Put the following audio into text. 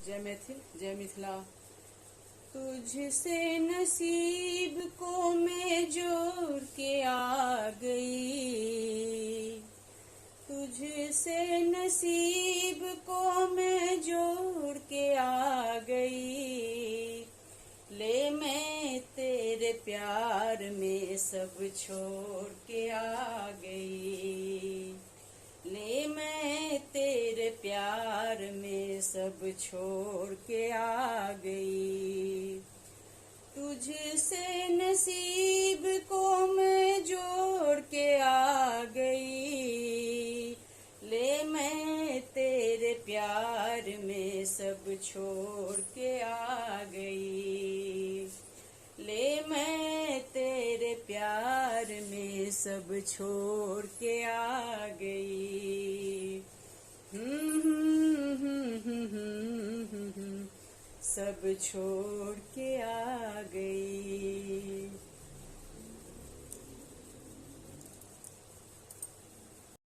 जय मैथिल, जय मिथिला। तुझसे नसीब को मैं जोड़ के आ गई, तुझसे नसीब को मैं जोड़ के आ गई, ले मैं तेरे प्यार में सब छोड़ के आ गई, ले मैं तेरे प्यार में सब छोड़ के आ गई। तुझसे नसीब को मैं जोड़ के आ गई, ले मैं तेरे प्यार में सब छोड़ के आ गई, ले मैं तेरे प्यार में सब छोड़ के आ गई। सब छोड़ के आ गई।